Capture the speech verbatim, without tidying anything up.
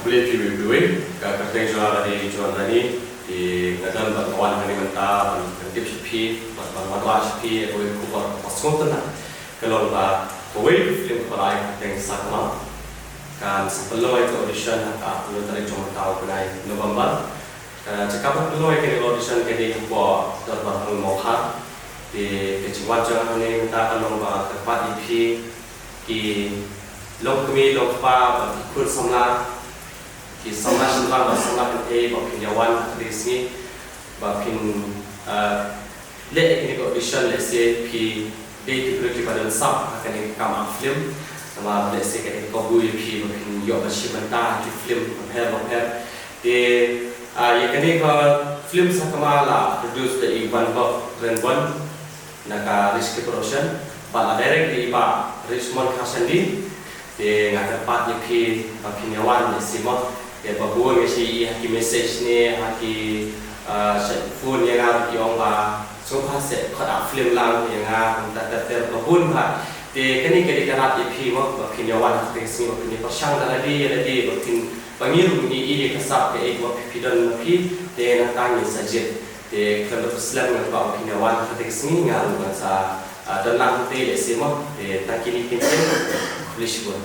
Khublei phi uwei pa uwei, ka kyrteng jong nga ka dei John Rani, te nga don bad nga wan hangne mynta ban pyntip sha phi, bad ban wanrah sha phi ïa kawei ka khubor kaba sngewtynnat. Ka long ba kawei ka film kaba la ai kyrteng Sakma kan sa pynlong ïa ka audition ha ka arphew tarik jong mynta u bnai November. Ka jaka ban pynlong ïa kane ka audition ka dei hapoh Dorbar Hangul Mawkhar. Te ka jingwan jong nga hangne mynta ka long ba kyrpad ïa phi ki longkmie longkpa bad ki khun samla, ki samla shynrang bad samla kynthei ba phin ïa wan ha kane ka sngi ba phin, ah, leh ïa kane ka audition, lehse phi dei ki briew kiba don sap ha kane ka kam act film. Namar lehse ka dei ka kabu ïa phi ba phin ïoh ban shim bynta ha ki film bapher bapher. Te, ah, ïa kane ka film Sakma la produce da i Van Bok Renbon na ka Rishki Production, bad la direct da i Bah Richmond Kharshandi. Te nga kyrpad ïa phi ba phin ïa wan, lehse mo. Te ba bun nga shu ïohi ha ki message ne ha ki, ah, shu phone ïa nga, ki ong ba sngewbha seh khot act film lang ïa nga, kumta ter ter ba bun bha. Te kane ka dei ka lad ïa phi mo, ba phin ïa wan ha kane ka sngi, ba phin ïa pyrshang da lade ïa lade, ba phin, ba ngi ruh ngi ïohi ïa ka sap kaei kaba phi, phi don ma phi. Te nangta ngin sa jied. Te khlem da pynslem, nga kwah ba phin ïa wan ha kane ka sngi, nga ruh ngan sa, ah, don lang hangtei lehse mo. Te tang kine ki ktien. Khublei shibun.